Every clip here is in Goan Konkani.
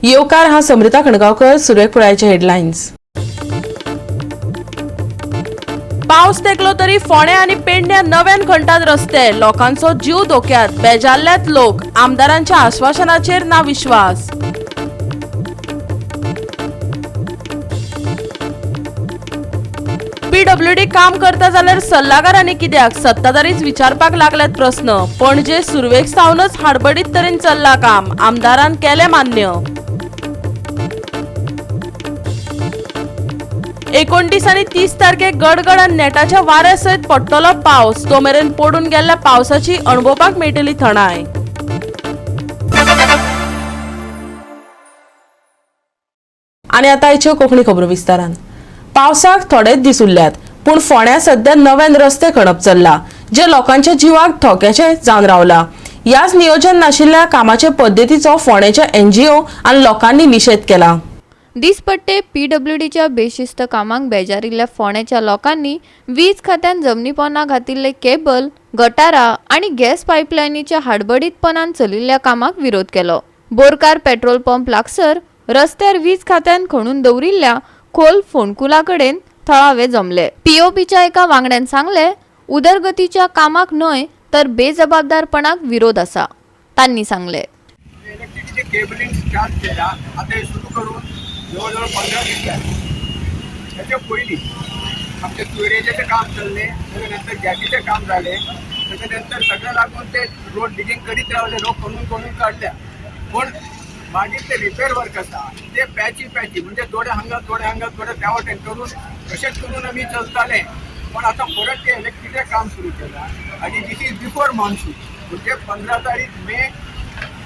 येवकार. हा समृता खणगांवकर. सुरवेक पुरायचे हेडलायन्स. पावस तेकलो तरी फोंडें आनी पेडण्या नव्यान खणटात रस्ते. लोकांचो जीव धोक्यात. बेजारल्यात लोक. आमदारांच्या आश्वासनाचेर ना विश्वास. पीडब्ल्यूडी काम करता जाल्यार सल्लागारांनी कित्याक? सत्ताधारीच विचारपाक लागल्यात प्रस्न. पणजे सुरवेक सावनच हाडबडीत तरेन चल्ला काम, आमदारान केलें मान्य. 29 आनी 30 तारखेक गडगड आनी नेटाच्या वाऱ्या सयत पडटलो पावस. तो मेरेन पडून गेल्ल्या पावसाची अणभवपाक मेळटली थंडाय. आनी आतां आयच्यो कोंकणी खबरो विस्तारान. पावसाक थोडेच दीस उरल्यात, पूण फोंड्या सध्या नव्यान रस्ते खणप चल्ला, जे लोकांच्या जिवाक धोक्याचे जावन रावला. ह्याच नियोजन नाशिल्ल्या कामाचे पद्दतीचो फोंडेच्या एनजीओ आनी लोकांनी निशेध केला. दिसपट्टे पीडब्ल्यूडीच्या बेशिस्त कामांक बेजारिल्ल्या फोंडेच्या लोकांनी वीज खात्यान जमनीपोंदा घातिल्ले केबल, गटारां आनी गॅस पायपलायनीच्या हाडबडीतपणान चलिल्ल्या कामाक विरोध केलो. बोरकार पेट्रोल पंप लागसर रस्त्यार वीज खात्यान खणून दवरिल्ल्या खोल फोंडकुला कडेन थळावे जमले. पीओपीच्या एका वांगड्यान सांगले, उदरगतीच्या कामाक न्हय तर बेजबाबदारपणाक विरोध आसा. तांणी सांगले, इलेक्ट्रिसिटीचे केबलिंग स्टार्ट केला. आता हे सुरू करून जवळजवळ 15 दीस झाले. त्याच्या पयलीं आमच्या सिवरेजाचें काम चल्लें, त्याच्या नंतर गॅसीचें काम जालें, त्याच्या नंतर सगळें लागून ते रोड डिगींग करीत रावले. रोड खणून खणून काडल्या, पूण मागीर ते रिपेर वर्क आसा ते पॅची पॅची, म्हणजे थोडे हांगा, थोडे हांगा, थोडे त्या वाटेन करून, अशेंच करून आमी चलताले. पण आतां परत ते इलेक्ट्रिकचें काम सुरू केलां आनी this is before monsoon, म्हणजे 15 तारीख मे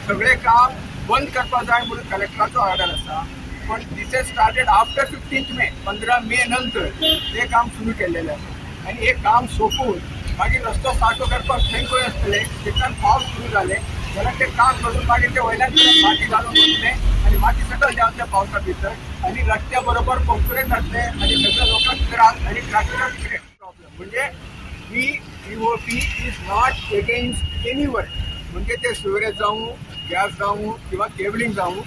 सगळे काम बंद करपाक जाय म्हणून कलेक्टराचो ऑर्डर आसा. पण this is started after 15th May. 15 मे नंतर ते काम सुरू केल्लेलें आसा आनी हे काम सोंपून मागीर रस्तो सारको करपाक थंय खंय आसतले. तितल्यान पावस सुरू जाले जाल्यार ते काम करून मागीर ते वयल्यान परत माती घालून वतले आनी माती सकयल देंवतले पावसा भितर आनी रस्त्या बरोबर पंक्चुरेट जातले आनी सगळ्या लोकांक त्रास आनी ट्रॅफिकाक प्रॉब्लेम. म्हणजे we POP is not against any work, म्हणजे ते सिवरेज जावं, गॅस जावं किंवा केबलिंग जावं,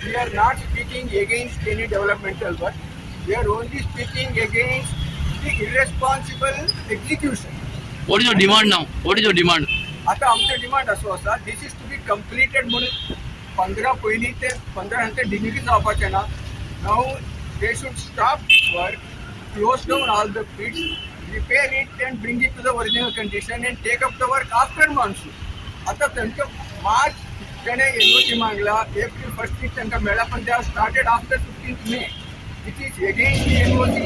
we are not speaking against any developmental work. We are only speaking against the irresponsible execution. What is your demand now? What is your demand? आता आमचें डिमांड असो आसा, this is to be completed म्हणून 15 पयलीं ते 15 नंतर डिग्निटी जावपाचें ना. Now they should stop this work, close down all the pits, repair it and bring it to the original condition and take up the work after monsoon. आता तांचो मार्च तेणे एनओसी मागला, एप्रील फर्स्ट वीक तांकां मेळ्ळा, पण they are started after 15th May, which is against the NOC,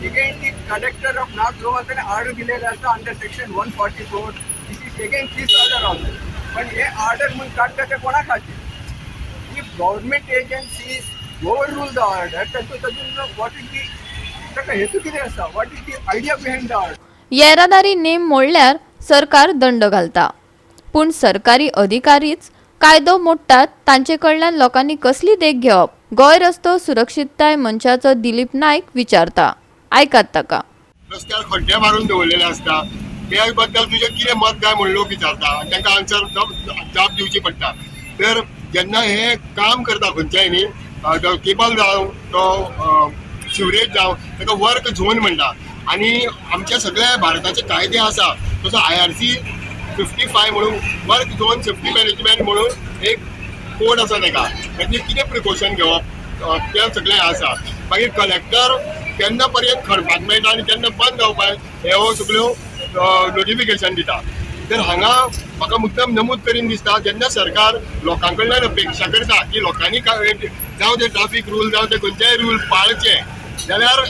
against the collector of North Goa. त्याने ऑर्डर दिलेले आसा under section 144. This is against this order also. पण हे ऑर्डर म्हणून काडटा ते कोणा खातीर? If government agencies overrule the order, तातूंत तातूंत what is the ताका हेतू कितें आसा? What is the idea behind the order? येरादारी नेम मोडल्यार सरकार दंड घालता, पूण सरकारी अधिकारीच कायदो मोडटात तांचे कडल्यान लोकांनी कसली देख घेवप? गोंय रस्तो सुरक्षितताय मंचाचो दिलीप नायक विचारता. आयकात ताका. रस्त्यार खड्डे मारून दवरलेले आसता, त्या बद्दल तुजें कितें मत काय म्हणून लोक विचारता आनी तांकां आन्सर, जाप दिवची पडटा. तर जेन्ना हे काम करता खंयच्याय न्ही, तो केबल जावं, तो सिवरेज जावं, ताका वर्क झोन म्हणटा आनी आमच्या सगळ्या भारताचे कायदे आसा तसो आयआरसी 55 म्हणून वर्क झोन सेफ्टी मॅनेजमेंट म्हणून एक कोड आसा. ताका तातूंत कितें प्रिकॉशन घेवप तें सगळें आसा. मागीर कलेक्टर केन्ना पर्यंत खणपाक मेळटा आनी केन्ना बंद जावपाक ह्यो सगळ्यो नोटिफिकेशन दिता. तर हांगा म्हाका मुद्दम नमूद करीन दिसता, जेन्ना सरकार लोकां कडल्यान अपेक्षा करता की लोकांनी जावं ते ट्राफीक रूल, जावं ते खंयचेय रूल पाळचे, जाल्यार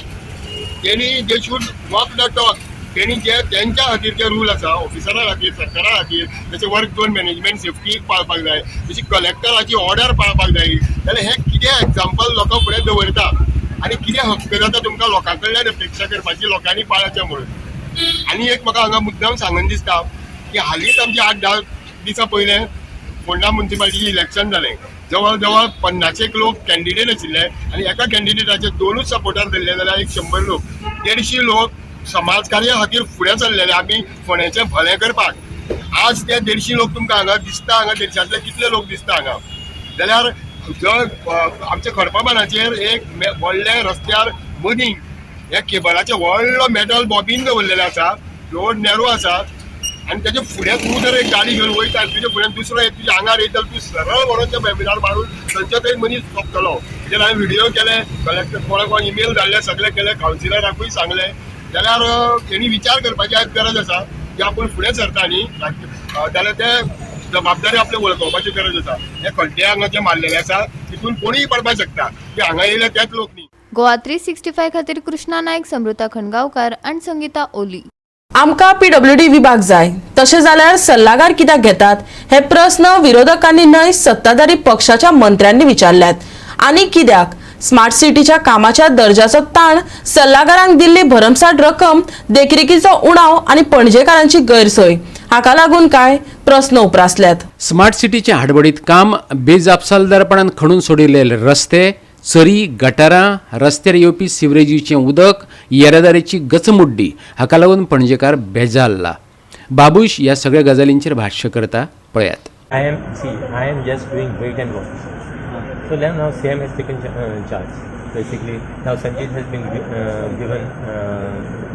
तेणी they should walk the talk. तेणी जे तेंच्या खातीर जे रूल आसा, ऑफिसरा खातीर, सरकारा खातीर, जशें वर्क झोन मॅनेजमेंट सेफ्टी पाळपाक जाय, तशी कलेक्टराची ऑर्डर पाळपाक जाय, जाल्यार हें कितें एग्जाम्पल लोकां फुडें दवरता आनी कितें हक्क जाता तुमकां लोकां कडल्यान अपेक्षा करपाची लोकांनी पाळचें म्हणून? आनी एक म्हाका हांगा मुद्दाम सांगन दिसता की हालींच आमचे 8-10 दिसां पयलें फोंडा मुन्सिपालिटीचें इलेक्शन जालें. जवळ जवळ पन्नाशेक लोक कॅन्डिडेट आशिल्ले आनी एका कॅन्डिडेटाचे दोनूच सपोर्टर धरले जाल्यार एक 100 लोक, 150 लोक समाज कार्या खातीर फुडें सरलेले आमी फोंड्याचें भलें करपाक. आज ते 150 लोक तुमकां हांगा दिसता? हांगा 150तले कितले लोक दिसता हांगा? जाल्यार जर आमच्या खडपाबानाचेर एक व्हडल्या रस्त्यार मदीं ह्या केबलाचें व्हडलो मेटल बॉबीन दवरलेलें आसा, रोड नॅरो आसा आनी तेच्या फुडें तूं जर एक गाडी घेवन वयता आनी तुज्या फुड्यान दुसरो एक तुज्या आंगार येयत जाल्यार तूं सरळ व्हरोन त्या बॉबिनार मारून थंयच्या थंय मनीस सोंपतलो. तेजेर हांवें व्हिडियो केले, कलेक्टर कोणा कोणाक इमेल धाडले, सगळें केलें, कावन्सिलराकूय सांगलें. जाल्यार तेणी विचार करपाची आयज गरज आसा की आपूण फुडें सरता न्ही जाल्यार ते जबाबदारी आपले वळखोवपाची गरज आसा. हे खड्डे हांगा जे मारलेले आसा तितून कोणीय पडपाक शकता, की हांगा येयले तेच लोक न्ही. गोवा 365 खातीर कृष्णा नायक, समृता खणगांवकार आनी संगीता ओली. आमकां पीडब्ल्यूडी विभाग जाय, तशें जाल्यार सल्लागार कित्याक घेतात हे प्रस्न विरोधकांनी न्हय सत्ताधारी पक्षाच्या मंत्र्यांनी विचारल्यात. आनी कित्याक स्मार्ट सिटीच्या कामाच्या दर्जाचो ताण, सल्लागारांक दिल्ली भरमसाठ रक्कम, देखरेखीचो उणाव आनी पणजेकारांची गैरसोय हाका लागून काय प्रस्न उप्रासल्यात. स्मार्ट सिटीचें हाडबडीत काम, बेजापसालदारपणान खणून सोडिल्ले रस्ते, चरी, गटारां, रस्त्यार येवपी सिवरेजीचें उदक, येरादारीची गचमुड्डी हाका लागून पणजेकार बेजारला. बाबूश ह्या सगळ्या गजालींचेर भाश्य करता, पळयात. I am just doing wait and watch. So now CM has taken charge. Basically, now Sanjeev has been given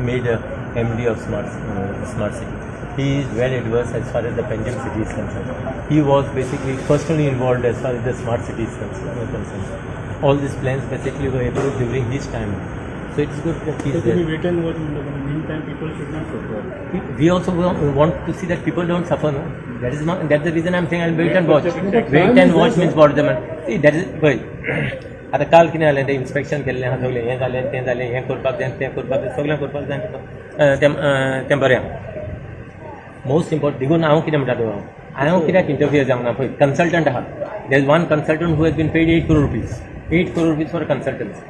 made a MD of smart city. He is well adversed as far as the Panjim city is concerned. He was basically personally involved as far as the smart city is concerned. All these plans basically were approved during his time. So it is good that he is there. Wait and watch, meantime people should not suffer. We also want to see that people don't suffer, no? That is not, that's the reason I'm saying I'll wait and watch. Wait and watch means what the man. See, that is, पळय आतां काल कितें जालें, तें इन्स्पेक्शन केल्लें आहा सगळें, हें जालें तें जालें, हें करपाक जाय तें करपाक जाय, सगळें करपाक जाय तें बरें आहा. मोस्ट इम्पॉर्टंट देखून हांव कितें म्हणटा तुका, हांव कित्याक इंटरफियर जावंक ना. पळय कन्सल्टंट आहा, there is one consultant who has been paid 8 crore rupees, 8 crore rupees for consultancy.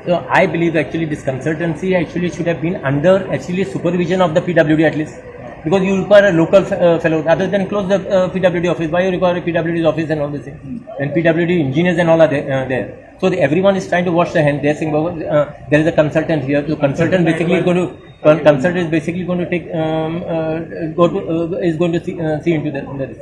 So I believe actually this consultancy actually should have been under actually supervision of the PWD at least, because you require a local fellow. Other than close the PWD office, why you require a PWD's office and all this thing? When PWD engineers and all are there. So everyone is trying to wash their hands. They're saying, well, there is a consultant here. So consultant basically is going to consult is basically going to take go to is going to see into the this.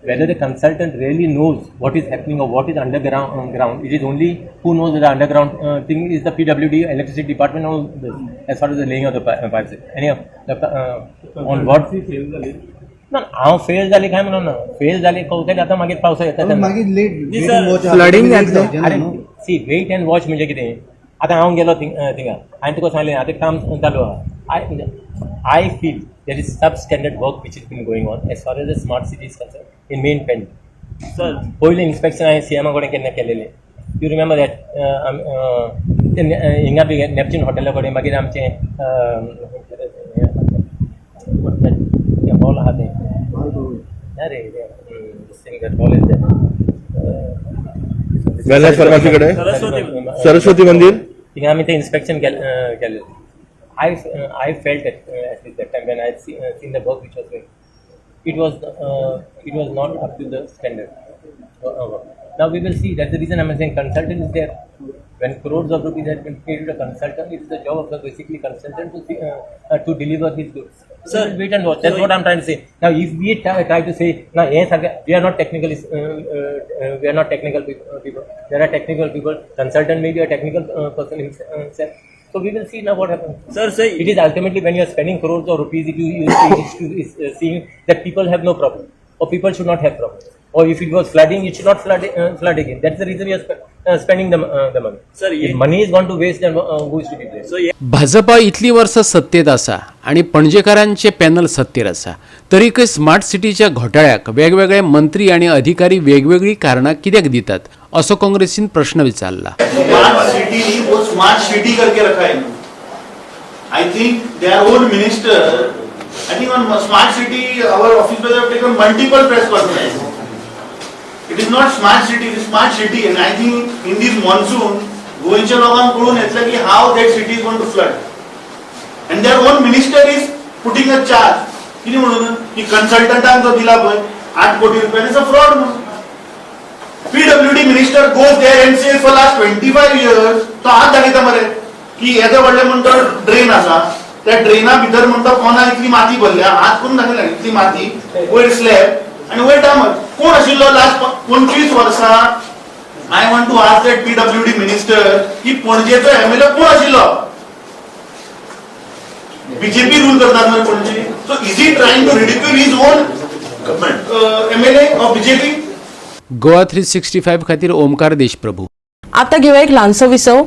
Whether the consultant really knows what is happening or what is underground, ground, it is only who knows the underground thing is the PWD, electricity department, all this, as far as the laying of the pipes. Anyhow, the, on what? Fail जाली. ना, हांव फेल जाली काय म्हणून ना, फेल जाली कवथेक आतां मागीर पावस येता तेन्ना. मागीर लेट फ्लडिंग जातलें. अरे सी, वेट अँड वॉच म्हणजे कितें, आतां हांव गेलो थिंगा, हांवें तुका सांगलें आतां काम चालू आहा. I feel there is sub standard work which is been going on as far as the smart city is concern in main Panaji. Sir, पयलें इन्स्पेक्शन हांवें सी एमा कडेन केन्ना केलेलें, you remember that, हिंगा बी नॅपच्यून हॉटेला कडेन, मागीर आमचें हॉल आहा तें ना रे, हॉल is wellness pharmacy कडेन, सरस्वती मंदिर. थिंगा आमी तें इन्स्पेक्शन केलें. I felt at least that time when I seen the work which was going, it was not up to the standard. Now we will see. That's the reason I'm saying consultant is there. When crores of rupees have been paid to a consultant, it is the job of the basically consultant to see, to deliver his goods. Sir, wait and watch. That's what I'm trying to say. Now, if we try to say, now, yes, we are not technically, we are not technical people. There are technical people. Consultant may be a technical person himself. So we will see now what happens. Sir, say It is ultimately when you are spending crores of rupees, it is to is, seeing that people have no problem or people should not have problems. Or if it was flooding, it should not flood again. That's the reason we are spending the money. Sir, If money is gone to waste, then who is to be blamed? So Bhajpa इतली वर्सां सत्तेत आसा आनी पणजेकारांचें पॅनल सत्तेर आसा, तरीकय स्मार्ट सिटीच्या घोटाळ्याक वेगवेगळे मंत्री आनी अधिकारी वेगवेगळीं कारणां कित्याक दितात असो काँग्रेसीन प्रश्न विचारला. स्मार्ट सिटी नहीं, वो स्मार्ट सिटी करके रखा है. I think their own minister, I think on smart city our officers have taken multiple press conference. It is not smart city, it is smart city. And I think in this monsoon गोंयच्या लोकांक कळून येतलें की how that city is going to flood, and their own minister is putting a charge. कितें म्हणून की कन्सल्टंटांक जो दिला पळय 8 कोटी रुपया, it's a fraud म्हणून. PWD minister goes there and says for last 25 years, तो हात दाखयता मरे की येदे व्हडलें म्हणटा ड्रेन आसा, त्या ड्रेना भितर म्हणटा कोना इतली माती भरल्या, हात करून दाखयला, इतली माती, वयर स्लॅब आनी वयर डांबर. कोण आशिल्लो लास्ट 25 वर्सां? I want to ask that PWD minister की पणजेचो एमएलए कोण आशिल्लो? बीजेपी रूल करतात मरे Panaji. So is he trying to ridicule his own MLA of BJP? Goa 365 खातीर ओमकार देशप्रभू. आता घेवया एक ल्हानसो विसव.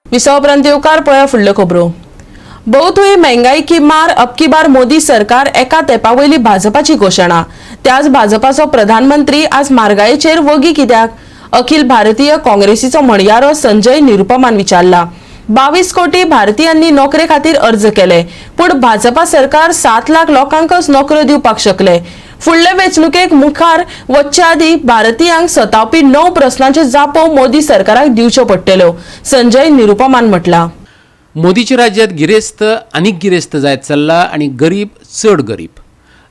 विसव उपरांत येवकार. पळया फुडल्यो खबरो. बहुत हुई महंगाई की मार, अब की बार मोदी सरकार, एका तेंपा वयली भाजपाची घोशणा. त्याच भाजपाचो प्रधानमंत्री आज म्हारगायेचेर वगी कित्याक? अखिल भारतीय काँग्रेसीचो म्हणयारो संजय निरुपमान विचारला. 22 कोटी भारतीयांनी नोकरे खातीर अर्ज केले, पूण भाजपा सरकार 7 लाख लोकांकच नोकऱ्यो दिवपाक शकले. फुडले वेंचणुकेक मुखार वचचे आदीं भारतीयांक सतावपी णव प्रस्नांच्यो जापो मोदी सरकाराक दिवच्यो पडटल्यो, संजय निरुपमान म्हटलां. मोदीच्या राज्यात गिरेस्त आनीक गिरेस्त जायत चल्ला आनी गरीब चड गरीब.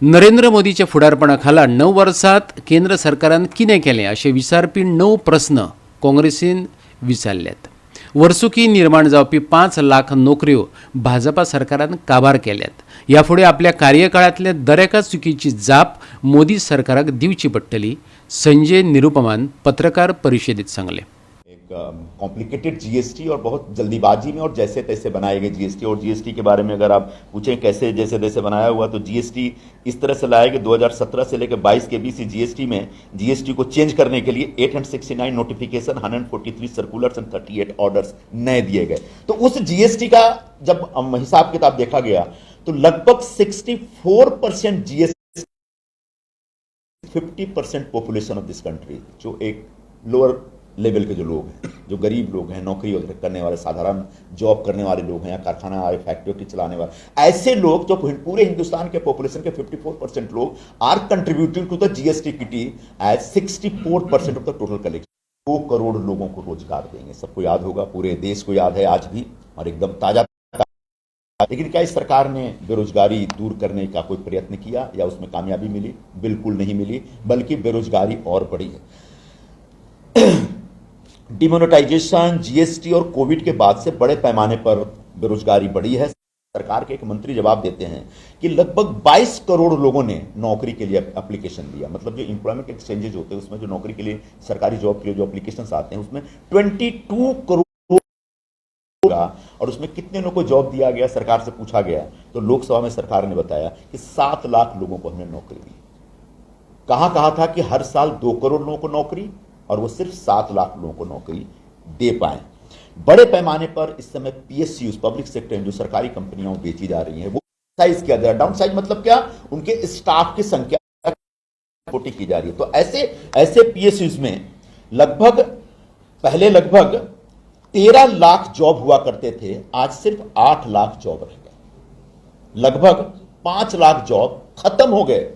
नरेंद्र मोदीच्या फुडारपणा खाला 9 वर्सात केंद्र सरकारान कितें केलें अशें विचारपी णव प्रस्न काँग्रेसीन विचारल्यात. वर्सुकी निर्माण जावपी 5 लाख नोकऱ्यो भाजपा सरकारान काबार केल्यात. ह्या फुडें आपल्या कार्यकाळांतल्या दरेका चुकीची जाप मोदी सरकाराक दिवची पडटली, संजय निरुपमान पत्रकार परिशदेत सांगलें. एक कॉम्प्लिकेटेड जीएसटी और बहुत जल्दीबाजी में और जैसे तैसे बनाए गए जीएसटी. और जीएसटी के बारे में अगर आप पूछें कैसे जैसे तैसे बनाया हुआ, तो जीएसटी इस तरह से लाया कि 2017 से लेकर 22 के बीच जीएसटी में जीएसटी को चेंज करने के लिए 869 नोटिफिकेशन, 143 सर्कुलर्स एंड 38 ऑर्डर्स नए दिए गए. तो उस जीएसटी का जब हिसाब किताब देखा गया तो लगभग 64% GST, 50% population of this country, जो एक लोअर लेवल के जो लोग हैं, जो गरीब लोग हैं, नौकरी वगैरह करने वाले, साधारण जॉब करने वाले लोग हैं या कारखाना या फैक्ट्री चलाने वाले ऐसे लोग, जो पूरे Hindustan K population K 54% log are contributing to the GST kitty as 64% of the total collection. 2 crore लोगों को रोजगार देंगे. सबको याद होगा, पूरे देश को याद है आज भी और एकदम ताजा. लेकिन क्या इस सरकार ने बेरोजगारी दूर करने का कोई प्रयत्न किया या उसमें कामयाबी मिली? बिल्कुल नहीं मिली, बल्कि बेरोजगारी और बढ़ी है. डिमोनेटाइजेशन, जीएसटी और कोविड के बाद से बड़े पैमाने पर बेरोजगारी बढ़ी है. सरकार के एक मंत्री जवाब देते हैं कि लगभग 22 करोड़ लोगों ने नौकरी के लिए एप्लीकेशन दिया. मतलब जो एम्प्लॉयमेंट एक्सचेंजेज होते हैं, उसमें जो नौकरी के लिए, सरकारी जॉब के लिए जो एप्लीकेशन आते हैं, उसमें 22 करोड़ और उसमें कितने लोगों को जॉब दिया गया, सरकार से पूछा गया, तो लोकसभा में सरकार ने बताया कि 7 लाख लोगों को हमने नौकरी दी. कहां कहा था कि हर साल 2 करोड़ लोगों को नौकरी और वो सिर्फ 7 लाख लोगों को नौकरी दे पाए. बड़े पैमाने पर इस समय पीएसयू, पब्लिक सेक्टर, जो सरकारी कंपनियां बेची जा रही हैं, वो साइज किया जा रहा है. डाउन साइज मतलब क्या? उनके स्टाफ की संख्या छोटी की जा रही है. तो ऐसे ऐसे पीएसयू में लगभग पहले लगभग 13 लाख जॉब हुआ करते थे, आज सिर्फ 8 लाख जॉब रह गए. लगभग 5 लाख जॉब खत्म हो गए.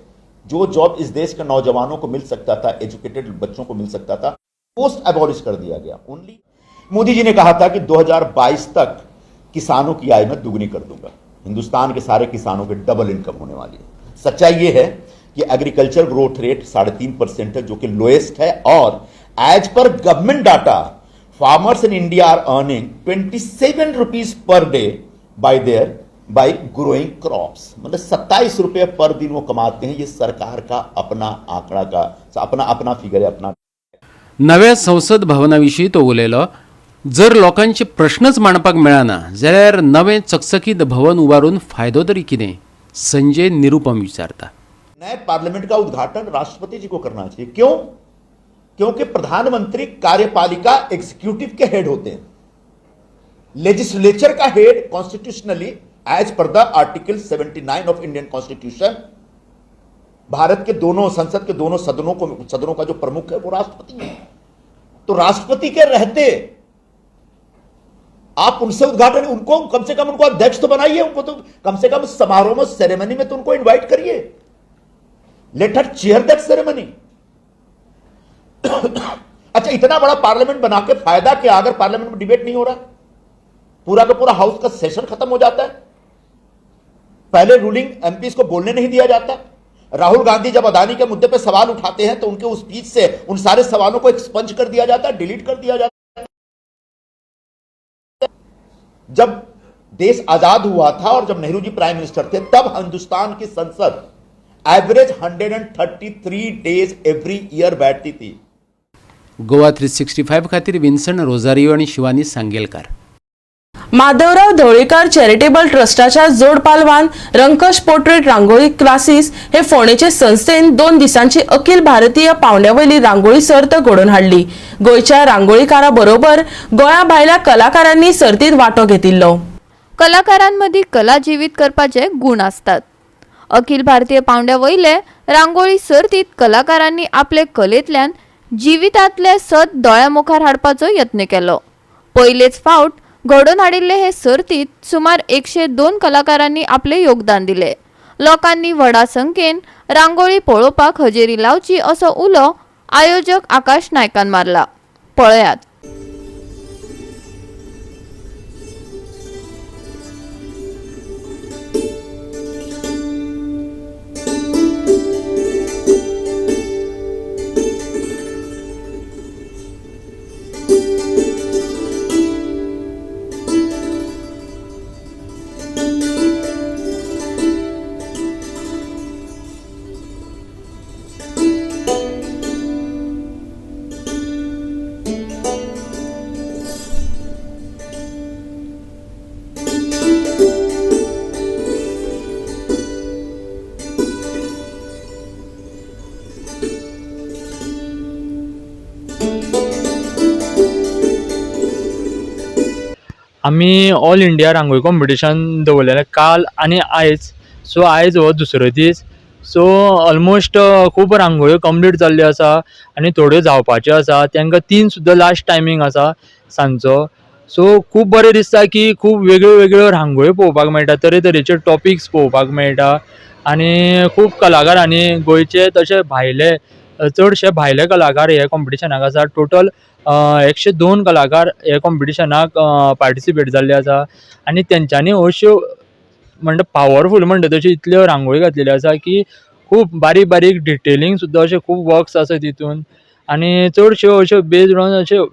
जो जॉब इस देश के नौजवानों को मिल सकता था, एजुकेटेड बच्चों को मिल सकता था, पोस्ट एबॉलिश कर दिया गया. ओनली मोदी जी ने कहा था कि 2022 तक किसानों की आय मैं दुगनी कर दूंगा, हिंदुस्तान के सारे किसानों के डबल इनकम होने वाली है. सच्चाई ये है कि एग्रीकल्चर ग्रोथ रेट 3.5% है, जो कि lowest Hai Aur as per government data, farmers in India are earning ₹27 per day by growing crops. मतलब 27 रुपए पर दिन वो कमाते हैं. ये सरकार का अपना आंकड़ा का अपना अपना फिगर है, अपना. नव्या संसद भवना विशीं तो उलयलो. जर लोकांचे प्रश्नच मांडपाक मेळना जाल्यार नवें चकचकीत भवन उबारून फायदो तरी कितें, संजय निरुपम विचारता. नए पार्लियामेंट का उद्घाटन राष्ट्रपति जी को करना चाहिए. क्यों? क्योंकि प्रधानमंत्री कार्यपालिका, एग्जीक्यूटिव के हेड होते हैं. लेजिस्लेचर का head constitutionally, as per the Article 79 of Indian Constitution, Bharat K दोनों संसद के दोनों सदनों का जो प्रमुख है, वो राष्ट्रपति है. तो राष्ट्रपति के रहते आप उनसे उद्घाटन, उनको कम से कम उनको अध्यक्ष तो बनाइए. उनको तो कम से कम समारोह में, सेरेमनी में तो उनको इनवाइट करिए. Let her chair that ceremony. अच्छा, इतना बड़ा पार्लियामेंट बना के फायदा क्या अगर पार्लियामेंट में डिबेट नहीं हो रहा? पूरा का पूरा हाउस का सेशन खत्म हो जाता है. पहले रूलिंग एमपी को बोलने नहीं दिया जाता. राहुल गांधी जब अदानी के मुद्दे पर सवाल उठाते हैं तो उनके उस स्पीच से उन सारे सवालों को एक्सपंज कर दिया जाता है, डिलीट कर दिया जाता है. जब देश आजाद हुआ था और जब नेहरू जी प्राइम मिनिस्टर थे, तब हिंदुस्तान की संसद एवरेज 133 डेज एवरी ईयर बैठती थी। गोवा 365 खातीर विन्सन रोजारियो आनी शिवानी सांगेलकार। माधवराव ढवळीकार चॅरिटेबल ट्रस्टाच्या जोड पालवान रंकश पोर्ट्रेट रांगोळी क्लासीस हे फोंडेचे संस्थेन 2 दिसांची अखिल भारतीय पावंड्यावयली रांगोळी सर्त घडोवन हाडली। गोंयच्या रांगोळीकारा बरोबर गोंया भायल्या कलाकारांनी सर्तीत वांटो घेतिल्लो। कलाकारांमदीं कला जिवीत करपाचे गूण आसतात। अखिल भारतीय पावंड्या वयले रांगोळी सर्तीत कलाकारांनी आपले कलेंतल्यान जिवितांतले सत दोळ्या मुखार हाडपाचो यत्न केलो। पयलेच फावट घडोवन हाडिल्ले हे सर्तीत सुमार 102 कलाकारांनी आपले योगदान दिले। लोकांनी व्हडा संख्येन रांगोळी पळोवपाक हजेरी लावची असो उलो आयोजक आकाश नायकान मारला। पळयात। आमी ऑल इंडिया रांगोळी कॉम्पिटिशन दवरलेलें काल आनी आयज। सो आयज हो दुसरो दीस। सो ऑलमोस्ट खूब रांगोळ्यो कंप्लीट जाल्ल्यो आसा आनी थोड्यो जावपाच्यो आसा। तांकां 3 सुद्दां लास्ट टायमींग आसा सांजचो। सो खूब बरें दिसता की खूब वेगळ्यो वेगळ्यो रांगोळ्यो पळोवपाक मेळटा, तरेतरेचे टॉपिक्स पळोवपाक मेळटा आनी खूब कलाकारांनी गोंयचे तशे भायले चडशे भायले कलाकार हे कॉम्पिटिशनाक आसा। टोटल 102 कलाकार हे कॉम्पिटिशनाक पार्टिसिपेट जाल्ले आसा आनी तेंच्यांनी अश्यो म्हणटा पावरफूल म्हणटा तश्यो इतल्यो रांगोळी घातलेल्यो आसा की खूब बारीक बारीक डिटेलिंग सुद्दां अशे खूब वर्क्स आसा तितून आनी चडश्यो अश्यो बेज्ड ऑन अश्यो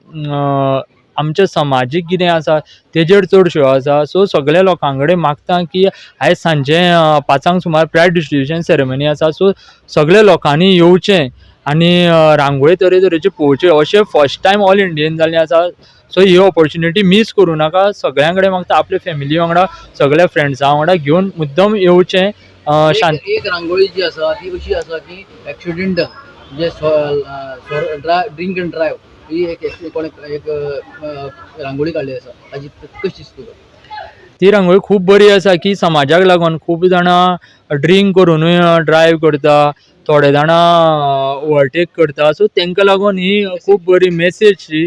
आमचे समाजीक कितें आसा तेजेर चडश्यो आसा। सो सगळ्या लोकां कडेन मागता की आयज सांजे 5 सुमार प्रायज डिस्ट्रिब्युशन सेरेमनी आसा। सो सगळ्या लोकांनी येवचें आनी रांगोळी तरेतरेचे पळोवचे। अशें फर्स्ट टायम ऑल इंडियन जाल्लें आसा। सो ही ऑपॉर्च्युनिटी मीस करूं नाका। सगळ्यां कडेन मागता आपल्या फॅमिली वांगडा सगळ्या फ्रेंड्सां वांगडा घेवन मुद्दम येवचें। एक रांगोळी जी आसा ती अशी आसा की एक्सिडंट म्हणजे ड्रिंक एंड ड्रायव्ह ही एक एक रांगोळी काडली आसा ताजी कशी दिसता तुका? ती रांगोळी खूब बरी आसा की समाजाक लागून खूब जाणां ड्रिंक करुनूय ड्रायव्ह करता, थोडे जाणां ओवरटेक करता। सो तांकां लागून ही खूब बरी मेसेज शी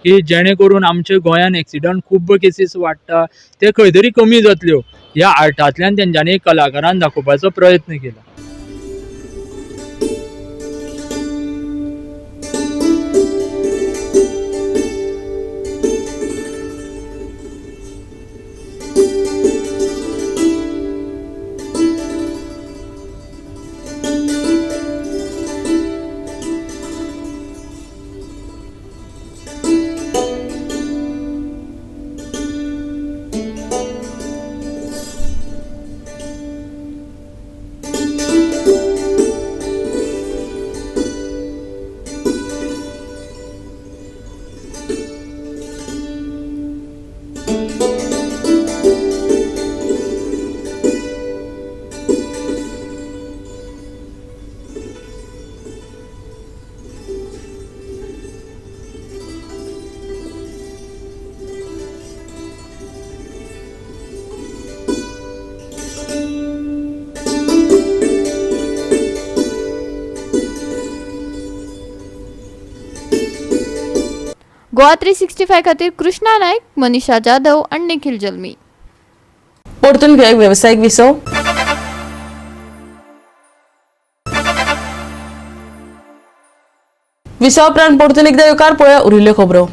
की जेणे करून आमच्या गोंयान एक्सिडंट खूब केसीस वाडटा ते खंय तरी कमी जातल्यो। ह्या आर्टांतल्यान तेंच्यांनी कलाकारान दाखोवपाचो प्रयत्न केला। गोवा 365 खातीर कृष्णा नायक, मनीषा जाधव आणि निखिल जल्मी। परतून घेऊया व्यावसायिक विसव। विसव उपरांत परतून एकदा येवकार पळोवया उरिल्ल्यो खबरो।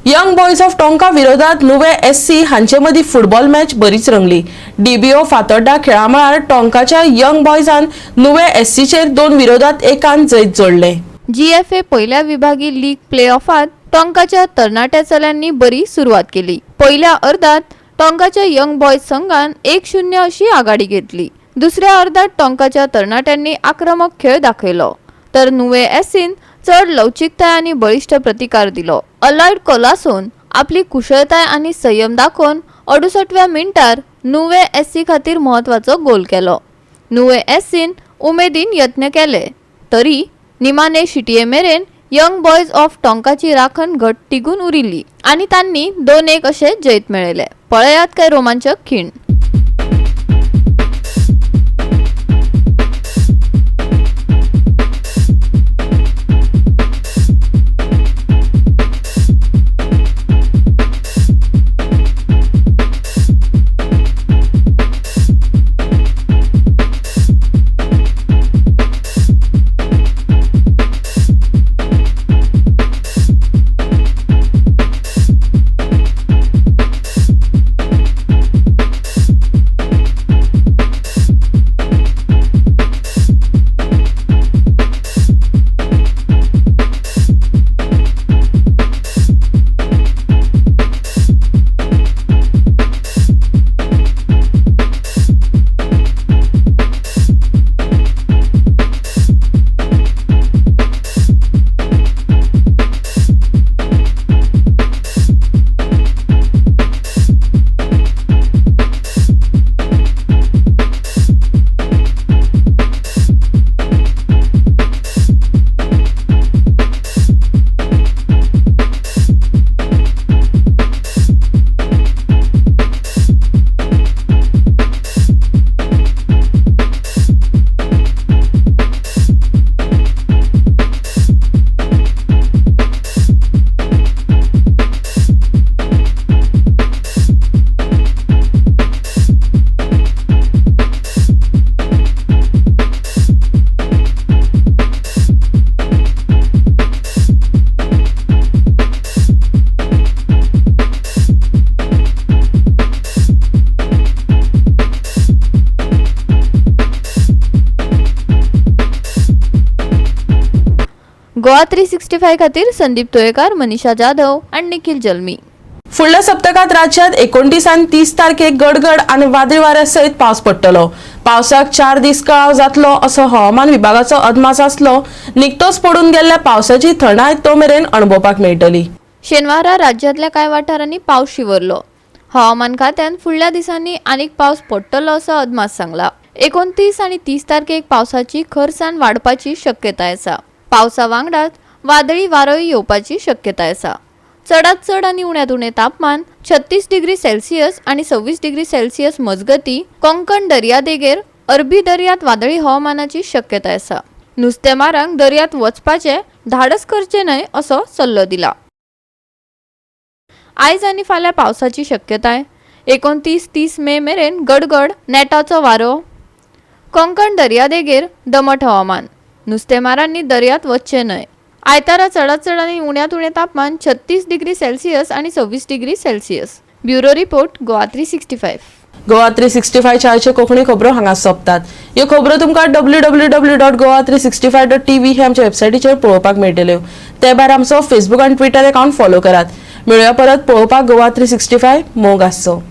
यंग बॉयज ऑफ टोंका विरोधात नुवे एससी हांचे मदीं फुटबॉल मॅच बरीच रंगली। डीबीओ फातोड्डा खेळामळार टोंकाच्या यंग बॉयजान नुवे एससीचेर 2-1 जैत जोडले। जीएफए पहिल्या विभागी लीग प्ले ऑफात टोंकाच्या तरणाट्या चल्यांनी बरी सुरवात केली। पहिल्या अर्धात टोंकाच्या यंग बॉयज संघान 1-0 अशी आघाडी घेतली। दुसऱ्या अर्दात टोंकाच्या तरणाट्यांनी आक्रमक खेळ दाखयलो तर नुवे एससीन चड लवचिकताय आनी बळिश्ट प्रतिकार दिलो. अलॉयड कोलासोन आपली कुशळताय आनी संयम दाखोवन 68व्या मिनटार नुवे एससी खातीर म्हत्वाचो गोल केलो. नुवे एससीन उमेदीन यत्न केले तरी निमाणे शिटये मेरेन यंग बॉयज ऑफ टोंकाची राखण घट तिगून उरिल्ली आनी तांणी 2-1 अशें जैत मेळयलें. पळयात काय रोमांचक खीण. गोवा 365 खातीर संदीप तोयेकार, मनीषा जाधव आनी निखिल जल्मी. फुडल्या सप्तकांत राज्यात 29 आनी 30 तारखेक गडगड आनी वादळी वाऱ्या सयत पावस पडटलो. पावसाक 4 दीस कळाव जातलो असो हवामान विभागाचो अदमास आसलो. निकतोच पडून गेल्ल्या पावसाची थंडाय तो मेरेन अणभवपाक मेळटली. शेनवारा राज्यांतल्या कांय वाठारांनी पावस शिंवरलो. हवामान खात्यान फुडल्या दिसांनी आनीक पावस पडटलो असो अदमास सांगला. 29 आनी 30 तारखेक पावसाची खरसाण वाडपाची शक्यताय आसा. पावसा वांगडाच वादळी वारोय येवपाची शक्यताय आसा. चडात चड आनी उण्यांत उणें तापमान 36 डिग्री सेल्सियस आनी 26 डिग्री सेल्सियस मजगती कोंकण दर्यादेगेर अरबी दर्यांत वादळी हवामानाची शक्यताय आसा. नुस्तेमारांक दर्यांत वचपाचें धाडस करचें न्हय असो सल्लो दिला. आयज आनी फाल्यां पावसाची शक्यताय. 29-30 मे मेरेन गडगड, नेटाचो वारो, कोंकण दर्यादेगेर दमट हवामान. नुस्तेमारांनी दर्यांत वचचें न्हय. आयतारा चडात चड आनी उण्यांत उणें तापमान 36 डिग्री सेल्सियस आनी 26 degree Celsius. Bureau report, Goa 365. Goa 365 चारच्यो Konkani खबरो हांगा सोंपतात. ह्यो खबरो तुमकां www.goa365.tv हे आमच्या वेबसायटीचेर पळोवपाक मेळटल्यो. ते भायर आमचो फेसबूक आनी ट्विटर अकाउंट फॉलो करात. मेळुया परत पळोवपाक गोवा 365. मोग आसचो.